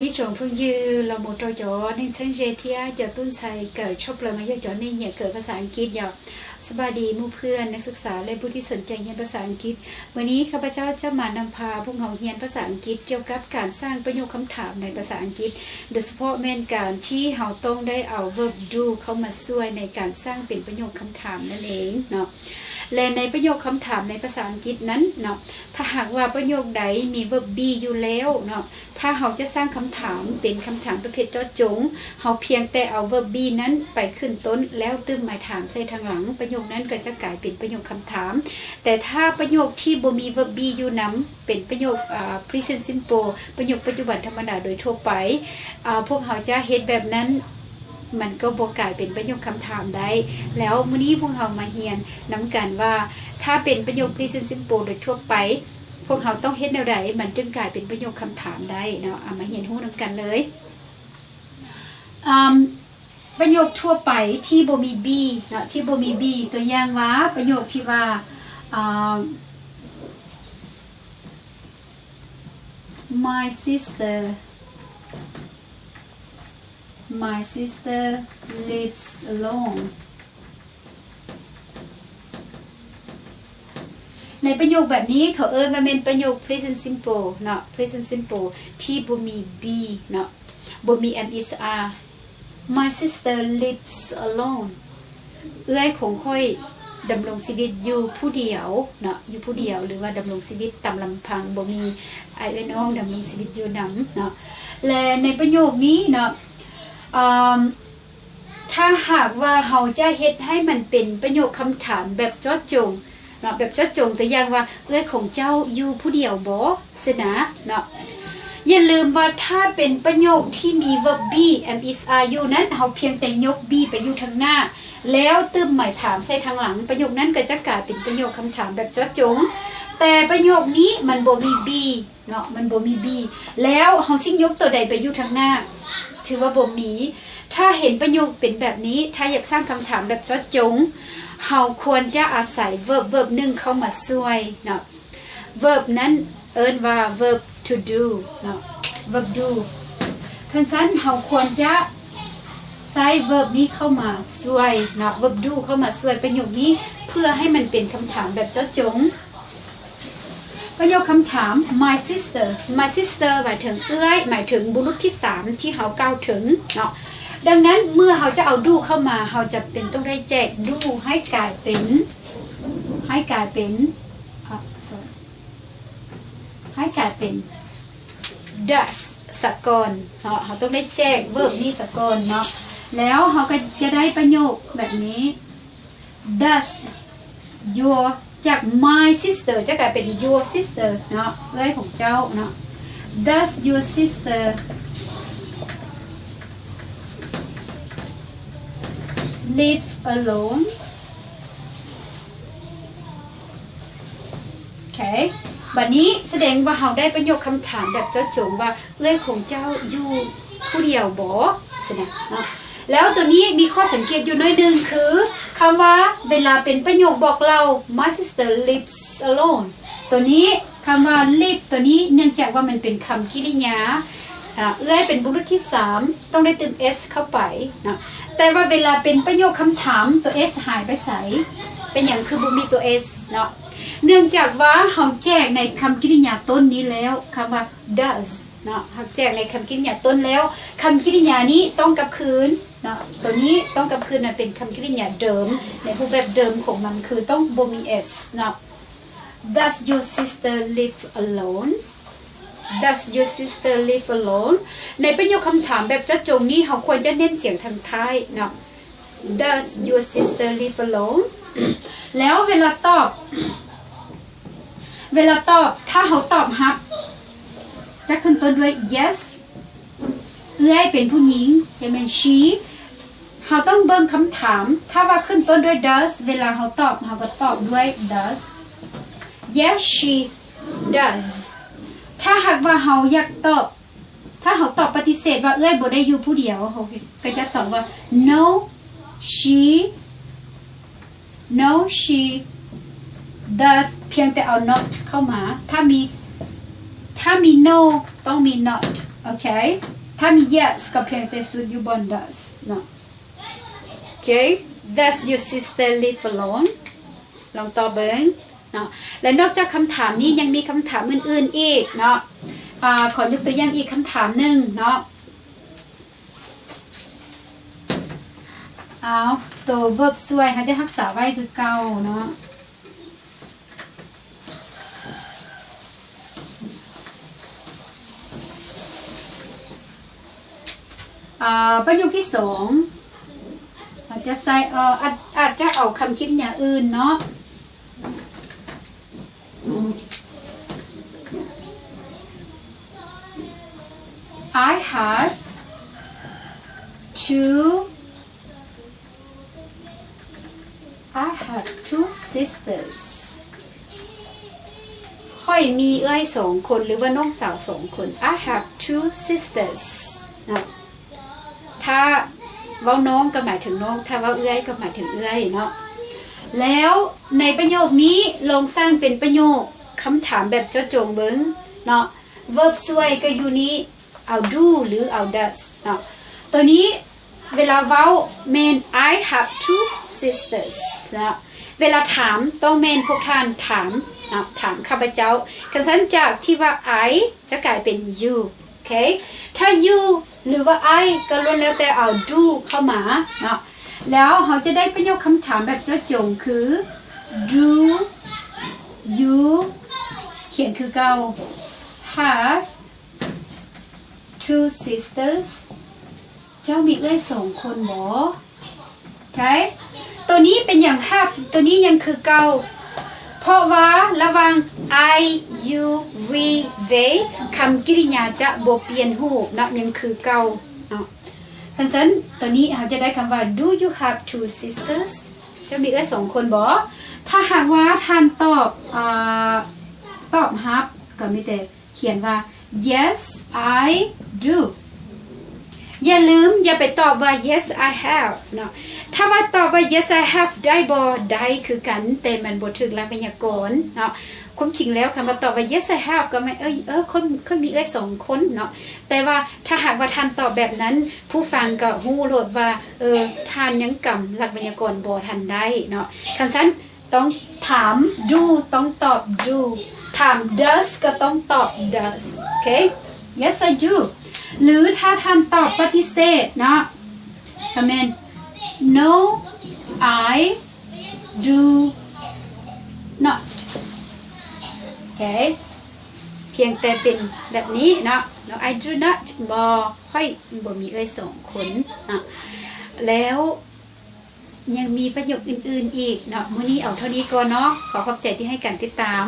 Quý vị và các bạn, chúng ta sẽ cùng nhau học tập và phát triển tiếng Anh. ສະບາຍດີໝູ່ເພື່ອນນັກສຶກສາ ແລະ ຜູ້ທີ່ສົນໃຈຮຽນພາສາອັງກິດ. ມື້ນີ້ຂ້າພະເຈົ້າຈະມານຳພາພວກເຮົາຮຽນພາສາອັງກິດກ່ຽວກັບການສ້າງປະໂຫຍກຄຳຖາມໃນພາສາອັງກິດ, ໂດຍສະເພາະແມ່ນການທີ່ເຮົາຕ້ອງໄດ້ເອົາ verb do ເຂົ້າມາຊ່ວຍໃນການສ້າງເປັນປະໂຫຍກຄຳຖາມນັ້ນເອງເນາະ. ແລະ ໃນປະໂຫຍກຄຳຖາມໃນພາສາອັງກິດນັ້ນເນາະ, ຖ້າຫາກວ່າປະໂຫຍກໃດມີ verb be ຢູ່ແລ້ວເນາະ, ຖ້າເຮົາຈະສ້າງຄຳຖາມເປັນຄຳຖາມປະເພດເຈາະຈົງ, ເຮົາພຽງແຕ່ເອົາ verb be ນັ້ນໄປຂຶ້ນຕົ້ນ ແລ້ວຕື່ມໝາຍຖາມໃສ່ທາງຫຼັງ, ປະໂຫຍກນັ້ນກໍຈະກາຍເປັນປະໂຫຍກຄຳຖາມ. ແຕ່ຖ້າປະໂຫຍກທີ່ບໍ່ມີ verb be ຢູ່ນຳ, ເປັນປະໂຫຍກ ອາ present simple ປະໂຫຍກປັດຈຸບັນທຳມະດາໂດຍທົ່ວໄປ, ອາ ພວກເຮົາຈະເຮັດແບບນັ້ນ, ມັນກໍບໍ່ກາຍເປັນປະໂຫຍກຄຳຖາມໄດ້. ແລ້ວມື້ນີ້ພວກເຮົາມາຮຽນນຳກັນວ່າ ຖ້າເປັນປະໂຫຍກ present simple ໂດຍທົ່ວໄປ, ພວກເຮົາຕ້ອງເຮັດແນວໃດ ມັນຈຶ່ງກາຍເປັນປະໂຫຍກຄຳຖາມໄດ້ເນາະ. ເອົາມາຮຽນຮູ້ນຳກັນເລີຍ. ອາ ປະໂຫຍກທົ່ວໄປທີ່ບໍ່ມີ be ເນາະ, ທີ່ບໍ່ມີ be ຕົວຢ່າງວ່າ ປະໂຫຍກທີ່ວ່າ ອາ My sister, my sister lives alone. ໃນປະໂຫຍກແບບນີ້ ເຂົາເອີ້ນວ່າແມ່ນປະໂຫຍກ present simple ເນາະ, present simple ທີ່ບໍ່ມີ be ເນາະ, ບໍ່ມີ am is are. My sister lives alone. ເອື້ອຍຂອງຂ້ອຍດຳລົງຊີວິດຢູ່ຜູ້ດຽວເນາະ, ຢູ່ຜູ້ດຽວ ຫຼືວ່າດຳລົງຊີວິດຕາມລຳພັງ, ບໍ່ມີອ້າຍເອື້ອຍນ້ອງດຳລົງຊີວິດຢູ່ນຳເນາະ. ແລະ ໃນປະໂຫຍກນີ້ເນາະ, ເອີ່ມ ຖ້າຫາກວ່າເຮົາຈະເຮັດໃຫ້ມັນເປັນປະໂຫຍກຄຳຖາມແບບເຈາະຈົງເນາະ, ແບບເຈາະຈົງ ຕົວຢ່າງວ່າ ເອື້ອຍຂອງເຈົ້າຢູ່ຜູ້ດຽວບໍ? ຊີ້ນະເນາະ. ຢ່າລືມວ່າຖ້າເປັນປະໂຫຍກທີ່ມີ verb be, am is are ຢູ່ນັ້ນ, ເຮົາພຽງແຕ່ຍົກ be ໄປຢູ່ທາງໜ້າ ແລ້ວຕື່ມໝາຍຖາມໃສ່ທາງຫຼັງ, ປະໂຫຍກນັ້ນກໍຈະກາຍເປັນປະໂຫຍກຄຳຖາມແບບເຈາະຈົງ. ແຕ່ປະໂຫຍກນີ້ມັນບໍ່ມີ be ເນາະ, ມັນບໍ່ມີ be ແລ້ວເຮົາຊິຍົກຕົວໃດໄປຢູ່ທາງໜ້າ? ຖືວ່າບໍ່ມີ. ຖ້າເຫັນປະໂຫຍກເປັນແບບນີ້, ຖ້າຢາກສ້າງຄຳຖາມແບບເຈາະຈົງ, ເຮົາຄວນຈະອາໄສ verb verb ໜຶ່ງເຂົ້າມາຊ່ວຍເນາະ. verb ນັ້ນເອີ້ນວ່າ verb to do ເນາະ, verb do. ຄັນຊັ້ນເຮົາຄວນຈະໃຊ້ verb ນີ້ເຂົ້າມາຊ່ວຍເນາະ, verb do ເຂົ້າມາຊ່ວຍປະໂຫຍກນີ້ ເພື່ອໃຫ້ມັນເປັນຄຳຖາມແບບເຈາະຈົງ. ປະໂຫຍກຄຳຖາມ my sister, my sister ໝາຍເຖິງເອື້ອຍ, ໝາຍເຖິງບຸລຸດທີສາມທີ່ເຮົາກ່າວເຖິງເນາະ. ດັ່ງນັ້ນເມື່ອເຮົາຈະເອົາ do ເຂົ້າມາ, ເຮົາຈຳເປັນຕ້ອງໄດ້ແຈກ do ໃຫ້ກາຍເປັນ, ໃຫ້ກາຍເປັນ, ອາ sorry ໃຫ້ກາຍເປັນ does ສະກ່ອນເນາະ, ເຮົາຕ້ອງໄດ້ແຈກ verb ນີ້ສະກ່ອນເນາະ. ແລ້ວເຮົາກໍຈະໄດ້ປະໂຫຍກແບບນີ້ does your ຈາກ my sister ຈະກາຍເປັນ your sister ເນາະ, ເອື້ອຍຂອງເຈົ້າເນາະ. Does your sister live alone? ໂອເຄ, ບັດນີ້ສະແດງວ່າເຮົາໄດ້ປະໂຫຍກຄຳຖາມແບບເຈາະຈົງວ່າ ເອື້ອຍຂອງເຈົ້າຢູ່ຜູ້ດຽວບໍ? ຊີ້ນະເນາະ. ແລ້ວໂຕນີ້ມີຂໍ້ສັງເກດຢູ່ໜ້ອຍໜຶ່ງ ຄືຄຳວ່າເວລາເປັນປະໂຫຍກບອກເລົ່າ My sister lives alone. ໂຕນີ້ ຄຳວ່າ live ໂຕນີ້ ເນື່ອງຈາກວ່າມັນເປັນຄຳກິລິຍາ ອາ ເອື້ອຍເປັນບຸລຸດທີສາມ ຕ້ອງໄດ້ຕື່ມ s ເຂົ້າໄປເນາະ. ແຕ່ວ່າເວລາເປັນປະໂຫຍກຄຳຖາມ ໂຕ s ຫາຍໄປໃສ? ເປັນຫຍັງຄືບໍ່ມີໂຕ s ເນາະ? ເນື່ອງຈາກວ່າເຮົາແຈກໃນຄຳກິລິຍາຕົ້ນນີ້ແລ້ວ, ຄຳວ່າ does ເນາະ, ເຮົາແຈກໃນຄຳກິລິຍາຕົ້ນແລ້ວ, ຄຳກິລິຍານີ້ຕ້ອງກັບຄືນເນາະ, ໂຕນີ້ຕ້ອງກັບຄືນມາເປັນຄຳກິລິຍາເດີມ ໃນຮູບແບບເດີມຂອງມັນ ຄືຕ້ອງບໍ່ມີ s ເນາະ. Does your sister live alone? Does your sister live alone? ໃນປະໂຫຍກຄຳຖາມແບບເຈາະຈົງນີ້ ເຮົາຄວນຈະເນັ້ນສຽງທາງທ້າຍເນາະ, Does your sister live alone? ແລ້ວເວລາຕອບ, ເວລາຕອບ, ຖ້າເຮົາຕອບຮັບ ຈະຂຶ້ນຕົ້ນດ້ວຍ yes, ເອື້ອຍເປັນຜູ້ຍິງ ຈະແມ່ນ she. ເຮົາຕ້ອງເບິ່ງຄຳຖາມ, ຖ້າວ່າຂຶ້ນຕົ້ນດ້ວຍ does, ເວລາເຮົາຕອບ ເຮົາກໍຕອບດ້ວຍ does. Yes, she does. ຖ້າຫາກວ່າເຮົາຢາກຕອບ, ຖ້າເຮົາຕອບປະຕິເສດວ່າເອື້ອຍບໍ່ໄດ້ຢູ່ຜູ້ດຽວ, ເຮົາກໍຈະຕອບວ່າ no, she, no, she does. ພຽງແຕ່ເອົາ not ເຂົ້າມາ, ຖ້າມີ, ຖ້າມີ no ຕ້ອງມີ not ໂອເຄ. ຖ້າມີ yes ກໍພຽງແຕ່ຊຸດຢູ່ບ່ອນ does ເນາະ. ໂອເຄ. Does your sister live alone? ລອງຕອບເບິ່ງເນາະ. ແລະ ນອກຈາກຄຳຖາມນີ້ ຍັງມີຄຳຖາມອື່ນໆອີກເນາະ. ອາ ຂໍຍົກຕົວຢ່າງອີກຄຳຖາມໜຶ່ງເນາະ. ເອົາ ໂຕ verb ຊ່ວຍ ເຮົາຈະຮັກສາໄວ້ຄືເກົ່າເນາະ. ອາ ປະໂຫຍກທີສອງ ອາດຈະໃສ່ ເອີ ອາດ ອາດຈະເອົາຄຳກິລິຍາອື່ນເນາະ. I have two I have two sisters. ຂ້ອຍມີເອື້ອຍສອງຄົນ ຫຼືວ່ານ້ອງສາວສອງຄົນ. I have two sisters ນະ. ຖ້າເວົ້ານ້ອງກໍໝາຍເຖິງນ້ອງ, ຖ້າເວົ້າເອື້ອຍກໍໝາຍເຖິງເອື້ອຍເນາະ. ແລ້ວໃນປະໂຫຍກນີ້ລອງສ້າງເປັນປະໂຫຍກຄຳຖາມແບບເຈາະຈົງເບິ່ງເນາະ. verb ຊ່ວຍກໍຢູ່ນີ້ ເອົາ do ຫຼືເອົາ does ເນາະ. ໂຕນີ້ເວລາເວົ້າແມ່ນ I have two sisters ເນາະ. ເວລາຖາມຕ້ອງແມ່ນພວກທ່ານຖາມເນາະ, ຖາມຂ້າພະເຈົ້າ. ຄັນຊັ້ນຈາກທີ່ວ່າ I ຈະກາຍເປັນ you ໂອເຄ. ຖ້າ you ຫຼືວ່າ I ກໍລ້ວນແລ້ວແຕ່ເອົາ do ເຂົ້າມາເນາະ. ແລ້ວເຮົາຈະໄດ້ປະໂຫຍກຄຳຖາມແບບເຈາະຈົງຄື do you ຂຽນຄືເກົ່າ have two sisters ເຈົ້າມີເອື້ອຍສອງຄົນບໍ? ໂອເຄ. ໂຕນີ້ເປັນຫຍັງ have ໂຕນີ້ຍັງຄືເກົ່າ? ເພາະວ່າລະຫວ່າງ I, you, we, they ຄຳກິລິຍາຈະບໍ່ປ່ຽນຮູບເນາະ, ຍັງຄືເກົ່າເນາະ. ຄັນຊັ້ນ ໂຕນີ້ເຮົາຈະໄດ້ຄຳວ່າ Do you have two sisters? ເຈົ້າມີເອື້ອຍສອງຄົນບໍ? ຖ້າຫາກວ່າທ່ານຕອບ ອາ ຕອບ have ກໍມີແຕ່ ຂຽນວ່າ Yes, I do. ຢ່າລືມ ຢ່າໄປຕອບວ່າ Yes, I have ເນາະ. ຖ້າວ່າຕອບວ່າ Yes, I have ໄດ້ບໍ່? ໄດ້ຄືກັນ, ແຕ່ມັນບໍ່ຖືກຫຼັກໄວຍາກອນເນາະ. ຄວາມຈິງແລ້ວ ຄຳວ່າຕອບວ່າ Yes, I have ກໍໝາຍ ເອີ ເອີ ຂ້ອຍ ຂ້ອຍມີເອື້ອຍສອງຄົນເນາະ. ແຕ່ວ່າຖ້າຫາກວ່າທ່ານຕອບແບບນັ້ນ, ຜູ້ຟັງກໍຮູ້ໂລດວ່າ ເອີ ທ່ານຍັງກຳຫຼັກໄວຍາກອນບໍ່ທັນໄດ້ເນາະ. ຄັນຊັ້ນ ຕ້ອງຖາມ do ຕ້ອງຕອບ do, ຖາມ does ກໍຕ້ອງຕອບ does. ໂອເຄ. Yes, I do. ຫຼືຖ້າທ່ານຕອບປະຕິເສດເນາະ ກໍແມ່ນ No, I do not. ໂອເຄ. ພຽງແຕ່ເປັນແບບນີ້ເນາະ. No, I do not. ບໍ່, ຂ້ອຍບໍ່ມີເອື້ອຍສອງຄົນເນາະ. ແລ້ວ ຍັງມີປະໂຫຍກອື່ນໆອີກເນາະ. ມື້ນີ້ເອົາເທົ່ານີ້ກ່ອນເນາະ. ຂໍຂອບໃຈທີ່ໃຫ້ການຕິດຕາມ.